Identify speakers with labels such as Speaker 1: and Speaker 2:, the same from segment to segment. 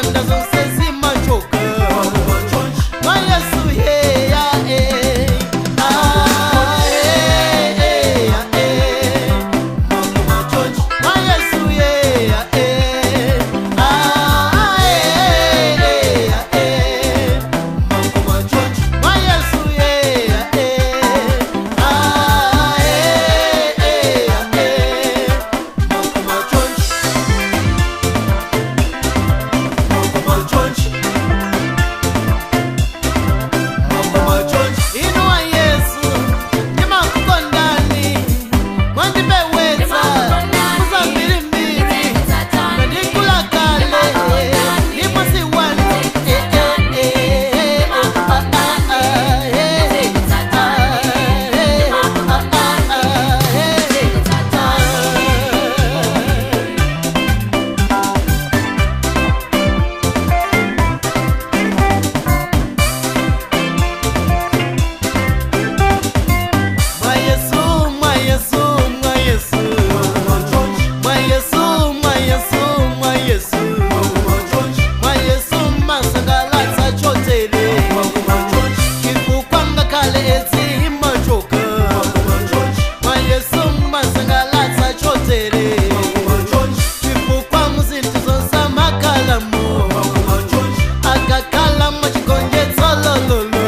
Speaker 1: Ziwanda zonse zimachoka mwa Yesu heya eh ah eh eh mwa Yesu heya eh ah eh eh mwa Yesu heya eh ah eh eh. Inua Yesu ndimakukondani mwandipewetsa kuzambirimbiri ndandikulakale nimwasiwanu Mwa Yesu, mwa Yesu, mwa Yesu. Mwa Yesu, mwa Yesu, mwa Yesu. Mwa Yesu masangalatsa chotere. Chifukwa ngakhale edzi imachoka. Mwa Yesu masangalatsa chotere. Chifukwa muzinthu zonse amakhalamo. Akakhala mwachigonjetso lololo.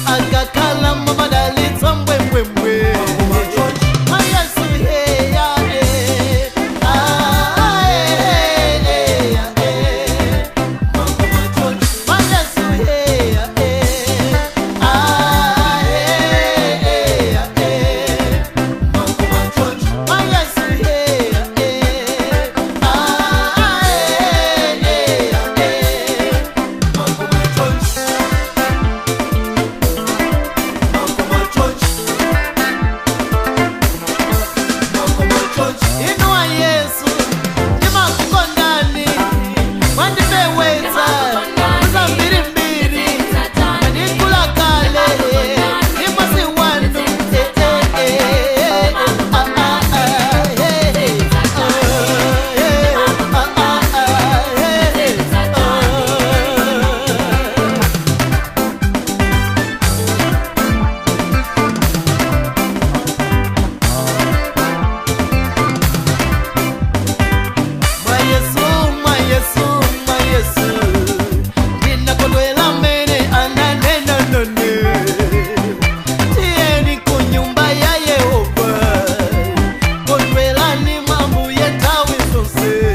Speaker 1: Akakhala mwamadalitso mbwembwembwe. Mwa Yesu heya eh ah eh eh eh. Mwa Yesu heya eh ah eh eh. Mwa Yesu heya eh ah eh eh. Inua Yesu ndimakukondani mwandipewetsa kuzambirimbiri ndandikulakale nimwasiwanu Mwa Yesu, mwa Yesu, mwa Yesu. Ndinakondwela mmene ananena nane. Tiyeni ku nyumba ya Yehova. Kondwelani mwa Ambuye nthawi zonse.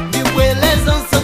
Speaker 1: Ndibwerezanso